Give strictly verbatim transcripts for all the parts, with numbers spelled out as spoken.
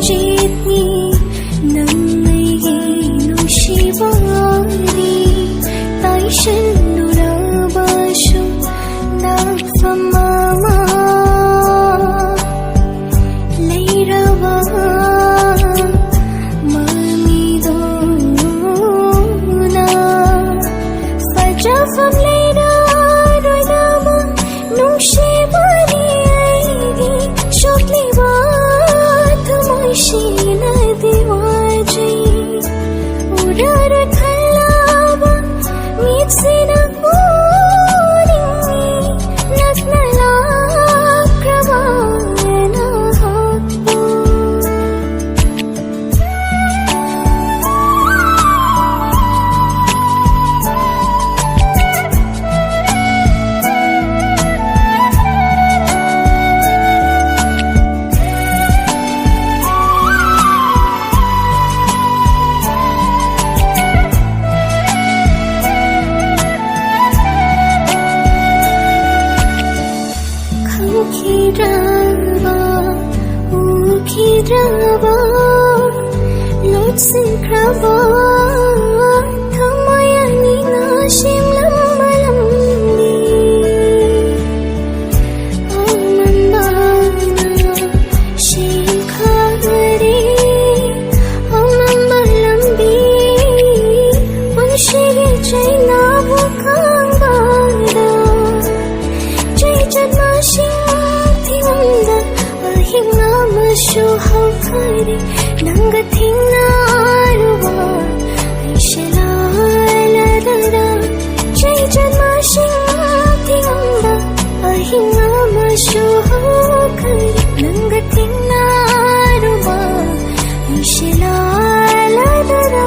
ꯆꯦꯠꯅꯤ ꯅꯪ ꯑꯩꯒꯤ ꯅꯨꯡꯁꯤꯕꯅꯤ, ꯇꯥꯏꯁꯤꯜꯂꯨꯔꯕꯁꯨ ꯅꯛꯐꯝ ꯑꯃ ꯂꯩꯔꯕ ꯃꯃꯤꯗꯧꯅ ꯐꯖꯐꯝ ꯂꯩꯔꯔꯣꯏꯗꯕ ꯅꯨꯡꯁꯤꯕꯅꯤ ꯑꯩꯒꯤ ꯁꯣꯛꯂꯤꯕ ꯊꯃꯣꯏꯁꯤꯅꯗꯤ ꯋꯥꯖꯩ꯫ ꯎꯔꯔꯣꯏ ꯈꯜꯂꯕ ꯃꯤꯠꯁꯤꯅ ꯎꯅꯤꯡꯉꯤ ꯅꯛꯅ ꯂꯥꯛꯈ꯭ꯔꯕ ꯅꯍꯥꯛꯄꯨ꯫ ꯈꯪꯈꯤꯗ꯭ꯔꯕ, ꯎꯈꯤꯗ꯭ꯔꯕ, ꯂꯣꯠꯁꯤꯟꯈ꯭ꯔꯕ ꯊꯃꯣꯏ ꯑꯅꯤꯅ ꯁꯦꯝꯂꯝꯕ ꯂꯝꯕꯤ ꯑꯃꯝꯕꯅ ꯁꯦꯝꯈꯔꯦ꯫ ꯑꯃꯝꯕ ꯂꯝꯕꯤ ꯄꯨꯟꯁꯤꯒꯤ ꯆꯩꯅꯥꯕꯨ ꯈꯥꯡꯕꯗ ꯆꯩꯆꯠ ꯃꯁꯤꯡ ꯊꯤꯉꯝꯗ ꯑꯍꯤꯡ ꯑꯃꯁꯨ ꯍꯧꯈꯔꯦ꯫ ꯅꯪꯒ ꯊꯦꯡꯅꯔꯨꯕ ꯑꯩꯁꯦ ꯂꯥꯜꯂꯗꯔꯥ? ꯆꯩꯆꯠ ꯃꯁꯤꯡ ꯊꯤꯉꯝꯗ ꯑꯍꯤꯡ ꯑꯃꯁꯨ ꯍꯧꯈꯔꯦ꯫ ꯅꯪꯒ ꯊꯦꯡꯅꯔꯨꯕ ꯑꯩꯁꯦ ꯂꯥꯜꯂꯗꯔꯥ?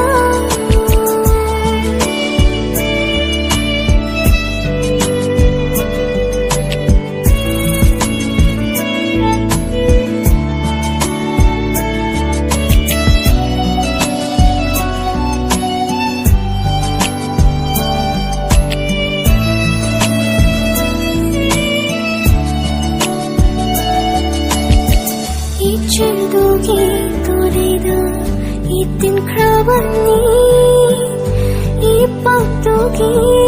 ꯇꯤꯟꯈ꯭ꯔꯕꯅꯤ꯫ ꯏ ꯄꯥꯎꯗꯨꯒꯤ